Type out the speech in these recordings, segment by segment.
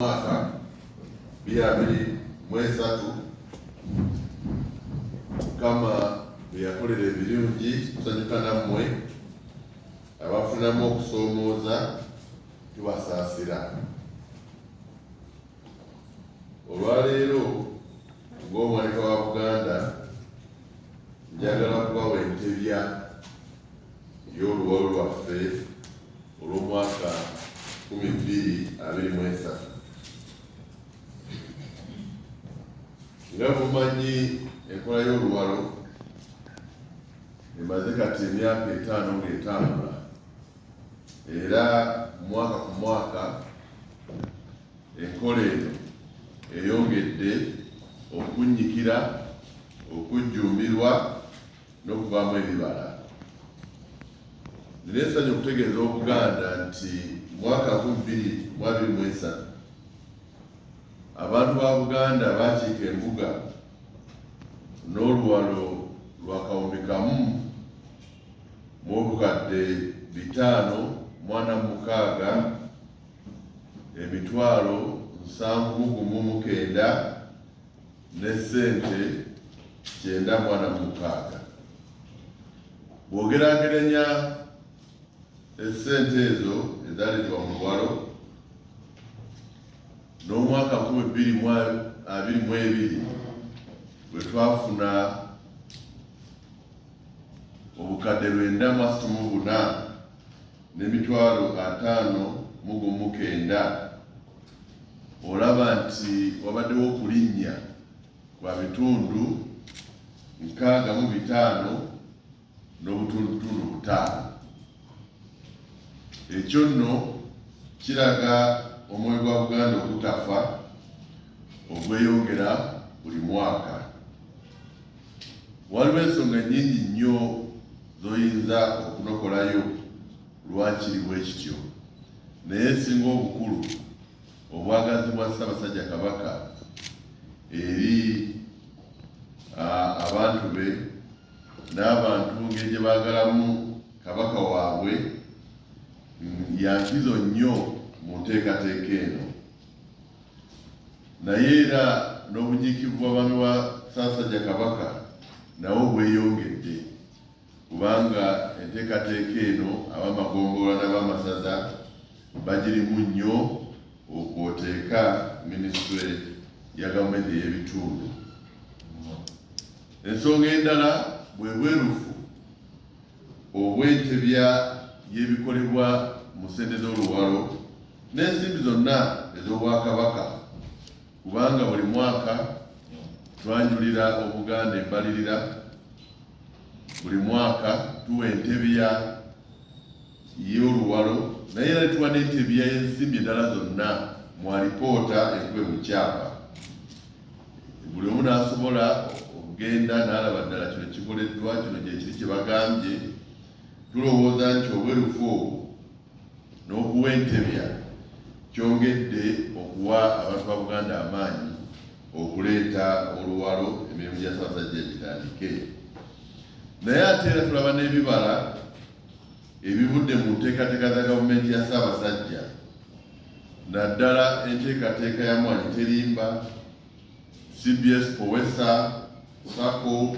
Mwaka 2023 Mukama bwe yakolera ebirungi tusanyuka nammwe, abafunamu okusoomooza tubasaasira. Olwaleero ng'omuwanika wa Buganda njagala kubawa entebya y'oluwalo lwaffe olw'omwaka 2023. Nga mumanyi, enkola y'oluwalo emaze kati emyaka 5 ng'etambula, era mwaka ku mwaka enkola eno eyongedde okunnyikira, okujjumbirwa n'okuvaamu ebibala. Nina essanyu okutegeeza Obuganda nti mwaka 2023 abantu ba Buganda baakiika embuga n'oluwalo lwa 5 046 771 ne ssente 96. Bw'ogeraageranya essente ezo ezaaleetebwa mu luwalo n'omwaka 2022, bwe twafuna 934 n'emitwalo 51 900, olaba nti wabaddewo okulinnya kwa bitundu 65.5. Ekyo nno kiraga omwoyo gwa Buganda ogutafa, ogweyongera buli mwaka. Waliwo ensonga nnyingi nnyo z'oyinza okunokolayo lwakiri bwe kityo, naye esinga obukulu, obwagazi bwa Ssaabasajja Kabaka eri abantu be n'abantu ngeri gye baagalamu Kabaka waabwe yankizo nnyo mu nteekateeka eno. Naye era n'obunyiikivu bw'abaami wa Ssaabasajja Kabaka nawo bweyongedde, kubanga enteekateeka eno ab'amagombolola n'ab'amasaza bagirimu nnyo, okwoteeka minisitule ya gavumenti ey'ebitundu. Ensonga endala bwe bwerufu obw'entebya y'ebikolebwa mu ssente z'oluwalo n'ensimbi zonna ez'Obwakabaka, kubanga buli mwaka twanjulira Obuganda embalirira, buli mwaka tuwa entebya y'oluwalo, naye era tuwa n'entebya y'ensimbi endala zonna mu alipoota ekube mu kyapa, buli omu n'asobola okugenda n'alaba ddala kino kikoleddwa, kino gyekiri kye bagambye. Tulowooza nti obwerufu obwo n'okuwa entebya kyongedde okuwa abantu ba Buganda amaanyi okuleeta oluwalo, emirimu gya Ssaabasajja gitandike. Naye ate era tulaba n'ebibala ebivudde mu nteekateeka za gavumenti ya Ssaabasajja, naddala enteekateeka ya Mwanyi Terimba, CBS POWESA, SACCO,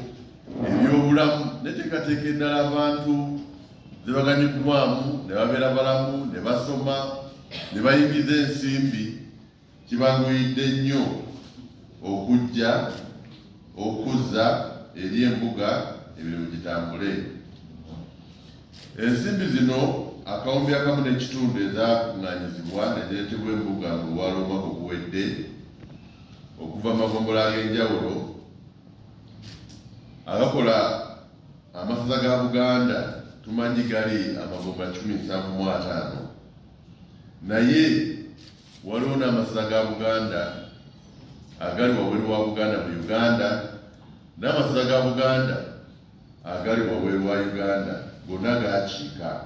ebyobulamu n'enteekateeka endala abantu ze baganyuddwamu ne babeera balamu, ne basoma, ne bayingiza ensimbi. Kibanguyidde nnyo okujja okuzza eri embuga emirimu gitambule. Ensimbi zino 1.5 ezakuŋŋaanyizibwa ne zireetebwa embuga mu luwalo omwaka oguwedde okuva mu magombolola ag'enjawulo agakola amasaza ga Buganda, tumanyi gali amagombolola 175, naye waliwo n'amasaza ga Buganda agali wabweru wa Buganda mu Uganda, n'amasaza ga Buganda agali wabweru wa Uganda, gonna gakiika.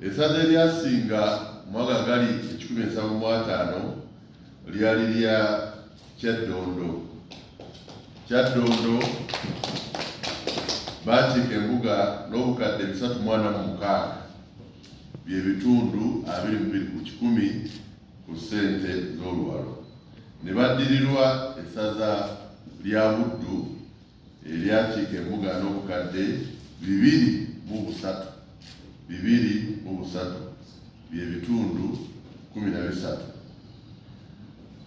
Essaza eryasinga mwaka gali 175 lyali lya Kyaddondo. Kyaddondo baakiika embuga n'346,000, bye bitundu 22% ku ssente z'oluwalo ne baddirirwa essaza lya Buddu eryakiika embuga n'obukadde 23, 23 bye bitundu 13.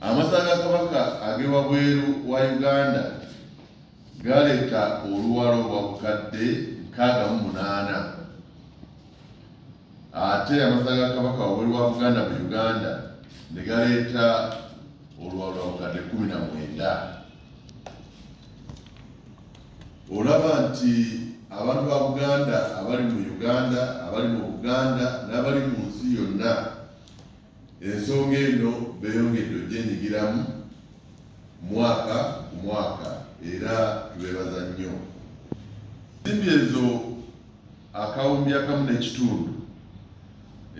Amasaza ga Kabaka ag'ewabweru wa Uganda galeeta oluwalo lwa bukadde 68, ate amasaza ga Kabaka wabweru wa Buganda mu Uganda ne galeeta oluwalo lwa bukadde 19. Olaba nti abantu ba Buganda abali mu Uganda, abali mu Buganda n'abali mu nsi yonna, ensonga eno beeyongedde ogyenyigiramu mwaka ku mwaka, era tubeebaza nnyo. Ensimbi ezo 1,500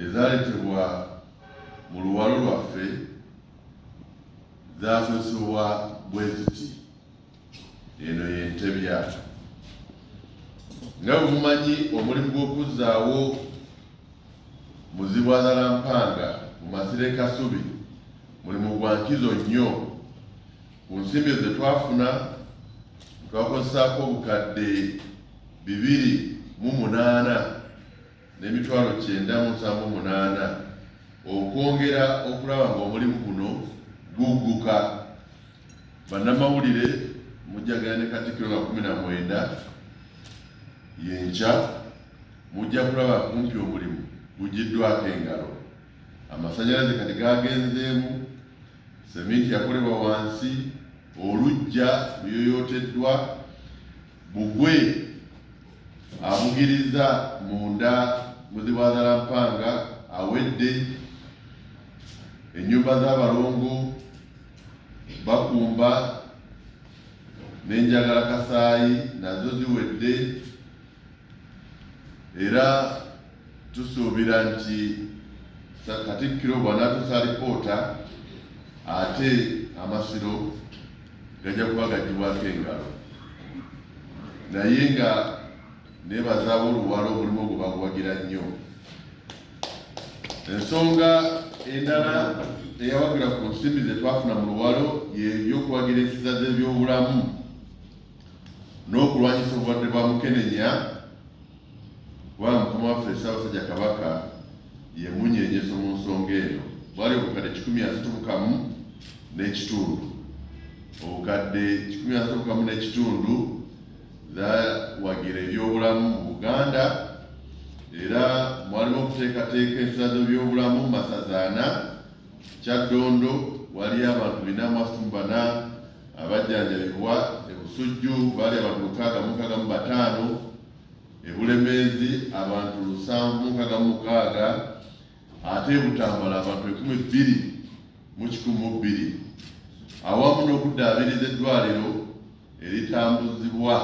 ezaaleetebwa mu luwalo lwaffe zakozesebwa bwe ziti. Eno y'entebya. Nga bwe mumanyi, omulimu gw'okuzzaawo Muzibwazaalampanga mu masiro e Kasubi mulimu gwa nkizo nnyo. Ku nsimbi ezo ze twafuna, twakozesaako obukadde 28 n'emitwalo 978 okwongera okulaba ng'omulimu guno gugguka. Bannamawulire, mujja genda ne Katikkiro nga 19 yenkya, mujja kulaba kumpi omulimu gugiddwako engalo. Amasanyalaze kati gagenzeemu, seminti yakolebwa wansi, oluggya luyoyooteddwa, bugwe abugiriza munda Muzibwazaalampanga awedde, ennyumba z'abalongo bakumba n'enjagala kasaayi nazo ziwedde, era tusuubira nti Katikkiro bw'anaatuusa alipoota, ate amasiro gajja kuba gaggyibwako engalo. Naye nga neebaza ab'oluwalo, omulimu ogwo baguwagira nnyo. Ensonga endala eyawagira ku nsimbi ze twafuna mu luwalo y'ebyokuwagira ensiza z'ebyobulamu n'okulwanyisa obulwadde bwa mukenenya, kubanga mukama waffe Ssaabasajja Kabaka ye munyenyeso mu nsonga eno. Bwali obukadde 131.5. Obukadde 131.5 zawagira ebyobulamu mu Buganda, era mwalimu okuteekateeka ensiza z'ebyobulamu mu masaza ana. Kyaddondo wali abantu 434 abajjanjabibwa, e Busujju baali abantu 665, e Bulemeezi abantu 766, ate e Butambala abantu 2102, awamu n'okuddaabiriza eddwaliro eritambuzibwa.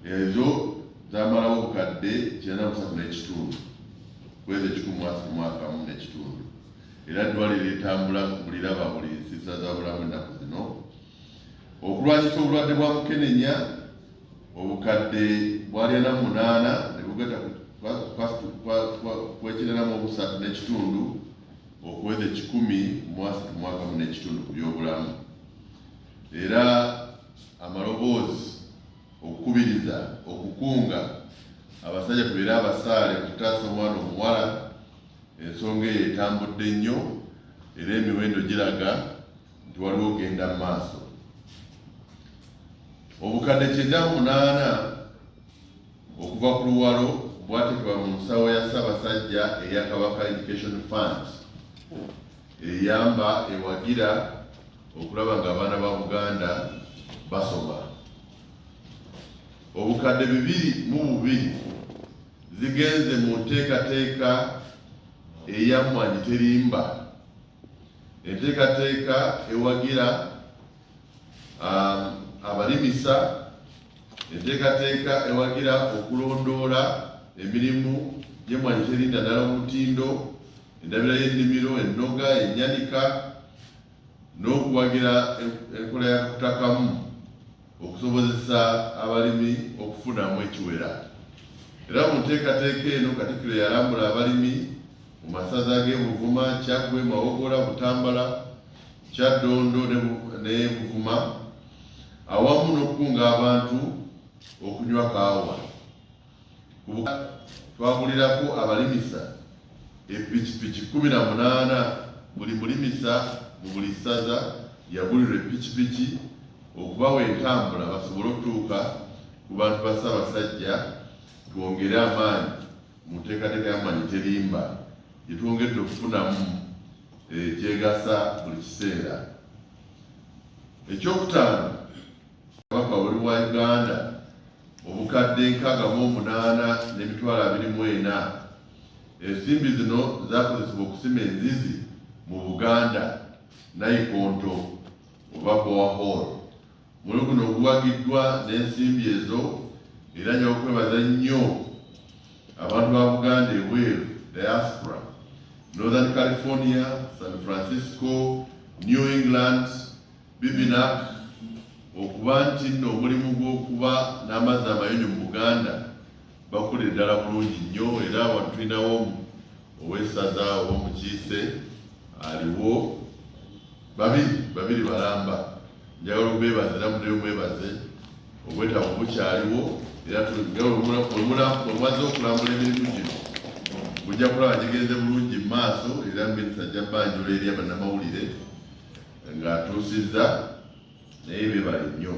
Ezo zamalawo obukadde 93.5 kwezi 131.5, era eddwaliro eritambula buliraba buli nsiisa za bulamu ennaku zino. Okulwanyisa obulwadde bwa mukenenya, obukadde bwali 48 ne bugatta ku 93.5 okuweza 131.5 ku byobulamu. Era amaloboozi okukubiriza okukunga abasajja tubeere abasaale okutaasa omwana omuwala, ensonga eyo etambudde nnyo, era emiwendo giraga nti waliwo ogenda mu maaso. Obukadde 98 okuva ku luwalo bwatekebwa mu nsawo ya Ssaabasajja eya Kabaka Education Fund, eyamba ewagira okulaba nga abaana ba Buganda basoma. Obukadde 22 zigenze mu nteekateeka eya Mmwanyi Terimba, enteekateeka ewagira abalimisa, enteekateeka ewagira okulondoola emirimu gy'Emmwanyi Terinda ddala omutindo, endabira y'ennimiro, ennoga, ennyanika, n'okuwagira enkola ya kutakamu okusobozesa abalimi okufunamu ekiwera. Era mu nteekateeka eno, Katikkiro yalambula abalimi. mu masaza g'e Buvuma, Kyaggwe, Mawogola, Butambala, Kyaddondo ne Buvuma awamu n'okukunga abantu okunywa kaawa. Twagulirako abalimisa epikipiki 18, buli mulimisa mu buli ssaza yagulirwa epikipiki okubawa entambula basobole okutuuka ku bantu ba Ssaabasajja. Twongere amaanyi mu nteekateeka ya Mmanyi Terimba gye twongedde okufunamu ekyegasa buli kiseera. Ekyokutaano, Kabaka wabweru wa Uganda obukadde 68,024. Ensimbi zino zakozesebwa okusima enzizi mu Buganda, nayikonto oba borehole. Omulimu guno guwagiddwa n'ensimbi ezo era nja okwebaza nnyo abantu ba Buganda ebweru, diaspora, Northern California, San Francisco, New England, Bibinak, okuba nti nno omulimu gw'okuba n'amazzi amayonjo mu Buganda bakolera ddala bulungi nnyo. Era wano tulinawo ow'essaza oba omukiise aliwo, babiri babiri balamba. Njagala okubeebaza era mudeyo mwebaze, obwetaavu bukyaliwo. Era bwe mwazze okulambula emirimu gino, mujja kulaba gigenze bulungi mu maaso. Era minisita ajja banjula eri abannamawulire ng'atuusizza, naye beebale nnyo.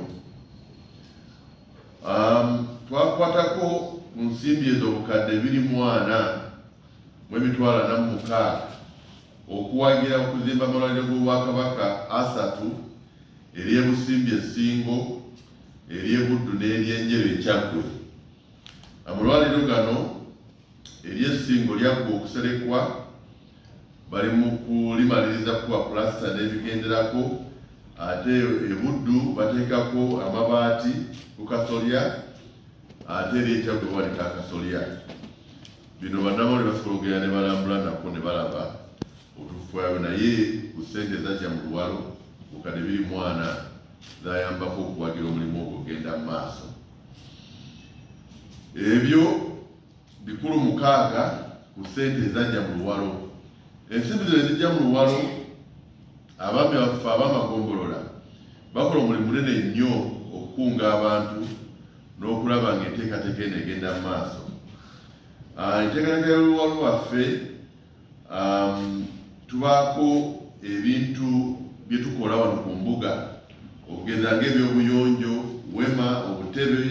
Twakwatako ku nsimbi ezo obukadde 246,406 okuwagira okuzimba amalwaliro g'Obwakabaka asatu, ery'e Busimbi e Ssingo, ery'e Buddu n'ery'Enjeru e Kyaggwe. Amalwaliro gano, ery'Essingo lyaggwa okuserekwa, bali mu kulimaliriza kuba pulasita n'ebigenderako, ate e Buddu bateekako amabaati ku kasolya, ate ery'e Kyaggwe bawanika akasolya. Bino bannamawulire basobola okugenda ne balambula nako ne balaba obutuufu bwabyo. Naye ku ssente ezajja mu luwalo, bukadde 24 zayambako okuwagira omulimu ogwo ogenda mu maaso. Ebyo bikulu mukaaga ku ssente ezajja mu luwalo. Ensimbi zino ezijja mu luwalo, abaami baffe ab'amagombolola bakola omulimu munene nnyo okukunga abantu n'okulaba ng'enteekateeka eno egenda mu maaso. Enteekateeka y'oluwalo lwaffe, tubaako ebintu bye tukola wano ku mbuga, okugeza ng'ebyobuyonjo, wema, obutebe,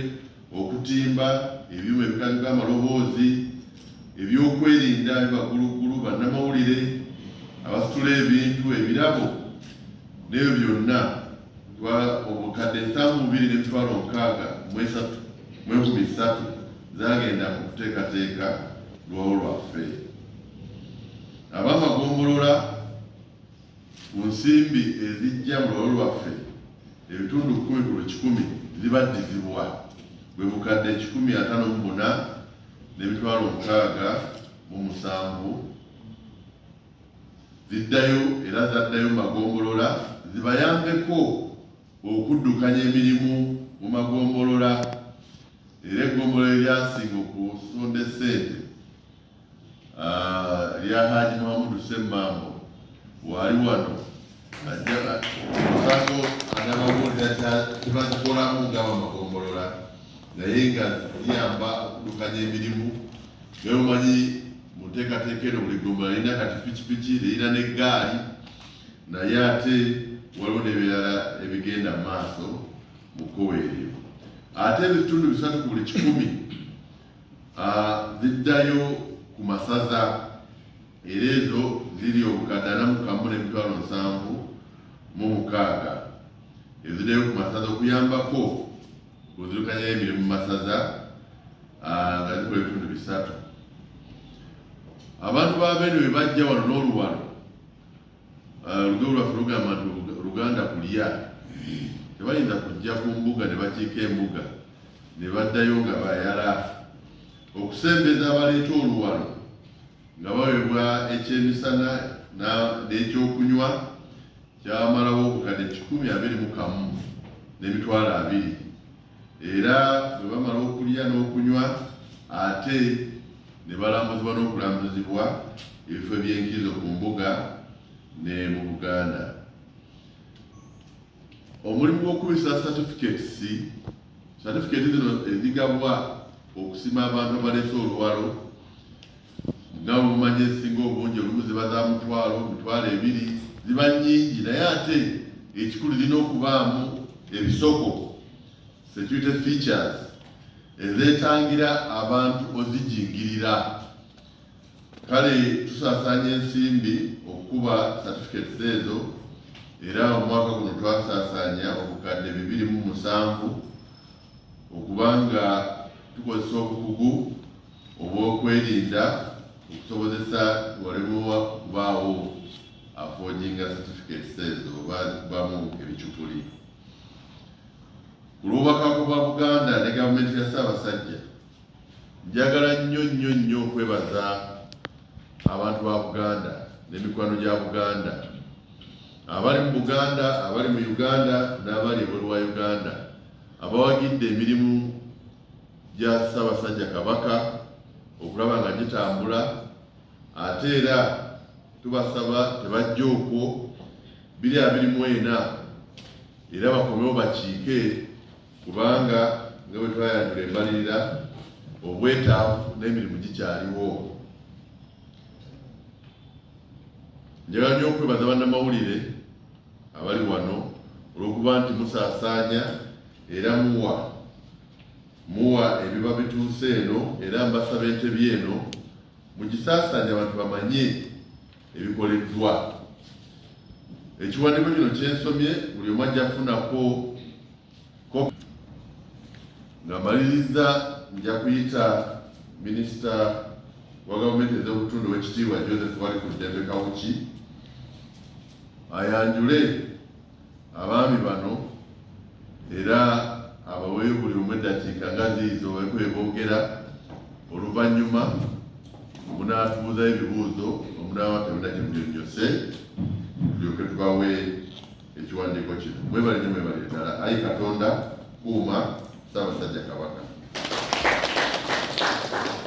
okutimba ebyuma ebikanika amaloboozi, ebyokwerinda bibagulugulu, bannamawulire abasitula ebintu, ebirabo n'ebyo byonna. Obukadde 72,063,300 zagenda mu kuteekateeka lwawo lwaffe. Ab'amagombolola, ku nsimbi ezijja mu lwalo lwaffe, ebitundu 10 ku lukikumi zibaddizibwa, bwe bukadde 154,067 ziddayo, era zaddayo mu magombolola zibayambeko okuddukanya emirimu mu magombolola. Era eggombolola eryasinga okusonda essente lya Haji Muhamudu Semmambo, waali wano, osango anababuulira kibazikolamu ng'abamagombolola, naye nga ziyamba okuddukanya emirimu. Naye omanyi mu nteekateeka eno buli ggombolola lirina kati pikipiki, lirina n'eggaali, naye ate waliwo n'ebirala ebigenda mu maaso mu kkowe eryo. Ate ebitundu 3 ku buli kikumi ziddayo ku masaza, era ezo ziri obukadde 41,076 eziddayo ku masaza okuyambako kunzirukanyayo emirimu mu masaza, nga zikola ebitundu 3. Abantu ba Beene bwe bajja wano n'oluwalo, olugero lwaffe lugamba nti Luganda kulya, tebayinza kujja ku mbuga ne bakiika embuga ne baddayo nga bayala. Okusembeza abaleeta oluwalo nga baweebwa ekyemisana n'ekyokunywa kyamalawo obukadde 121,200. Era bwe bamala okulya n'okunywa, ate ne balambuzibwa n'okulambuzibwa. ebifo eby'enkizo ku mbuga ne mu Buganda. Omulimu gw'okubisa certificates, certificate zino ezigabwa okusima abantu abaleese oluwalo, nga bwemumanyi ezisinga obungi olumu ziba za mutwalo, 20,000, ziba nnyingi, naye ate ekikulu zirina okubaamu ebisoko, security features ezeetangira abantu ozijingirira. Kale tusaasaanya ensimbi okukuba certificates ezo, era omwaka guno twasaasaanya 2007,000 okubanga tukozesa obukugu obw'okwerinda okusobozesa waleme okubaawo aforginga certificates ezo oba zikubamu ebicupuli. Ku lw'Obwakabaka bwa Buganda ne gavumenti ya Ssaabasajja, njagala nnyo nnyo nnyo okwebaza abantu ba Buganda n'emikwano gya Buganda abali mu Buganda, abali mu Uganda n'abali ebweru wa Uganda abawagidde emirimu gya Ssaabasajja Kabaka okulaba nga gitambula. Ate era tubasaba tebajja okwo 2024 era bakomewo bakiike, kubanga nga bwe twayanjula embalirira, obwetaavu n'emirimu gikyaliwo. Njagala nnyo okwebaza bannamawulire abali wano olw'okuba nti musaasaanya era muwa ebiba bituuse eno, era mbasaba entebe eno mugisaasaanye abantu bamanye ebikoleddwa. Ekiwandiiko kino kyensomye buli omu ajja kufunako. Nga maliriza, nja kuyita minisita wa gavumenti ez'obutundu, ow'ekitiibwa Joseph Balikuddembe Kawuki, ayanjule abaami bano era abaweeyo buli omu eddakiika nga ziizo babeeko bye boogera. Oluvannyuma munaatubuuzayo ebibuuzo, omunaaba temulina kye munyonnyose, tulyoke tubawe ekiwandiiko kino. Mwebale nnyo, mwebale ddala. Ayi Katonda, kuuma Ssaabasajja Kabaka.